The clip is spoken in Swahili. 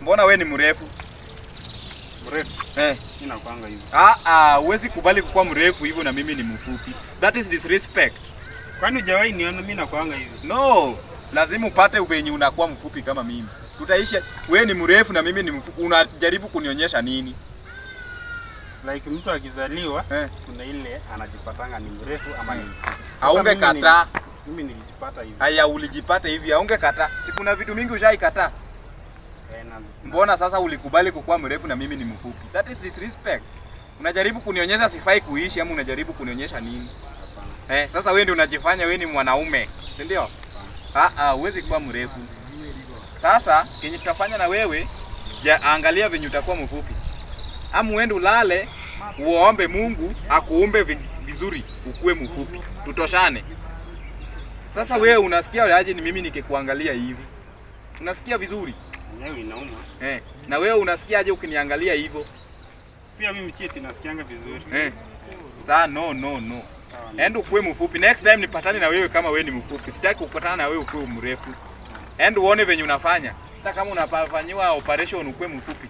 Mbona we ni mrefu? Mrefu. Eh. Mimi nakwanga hivi. Ah ah, huwezi kubali kukuwa mrefu hivyo na mimi ni mfupi. That is disrespect. Kwani hujawahi niona mimi nakwanga hivi? No, lazima upate venye unakuwa mfupi kama mimi. Tutaisha, we ni mrefu na mimi ni mfupi. Unajaribu kunionyesha nini? Like mtu akizaliwa kuna ile anajipatanga ni mrefu ama ni mfupi. Sasa Haungekataa. mimi nilijipata hivi. Haya, ulijipata hivi, haungekataa. Si kuna vitu mingi ushaikataa. Eh, na Mbona sasa ulikubali kukuwa mrefu na mimi ni mfupi? That is disrespect. Unajaribu kunionyesha sifai kuishi ama unajaribu kunionyesha nini? Hapana. Eh, sasa wewe ndio unajifanya wewe ni mwanaume, si ndio? Ah ah, huwezi kuwa mrefu. Sasa kenye tutafanya na wewe, ja, angalia venye utakuwa mfupi. Ama uende ulale, uombe Mungu akuumbe vizuri, ukuwe mfupi. Tutoshane. Sasa wewe unasikia aje ni mimi nikikuangalia hivi? Unasikia vizuri? Yenyewe inauma. Eh, na wewe unasikia aje ukiniangalia hivyo? Pia mimi si eti nasikianga vizuri. Eh. Saa no no no. Sawa. Enda ukuwe mfupi. Next time nipatane na wewe kama wewe ni mfupi. Sitaki kukutana na wewe ukuwe mrefu. Enda uone venye unafanya. Hata kama unafanyiwa operation ukuwe mfupi.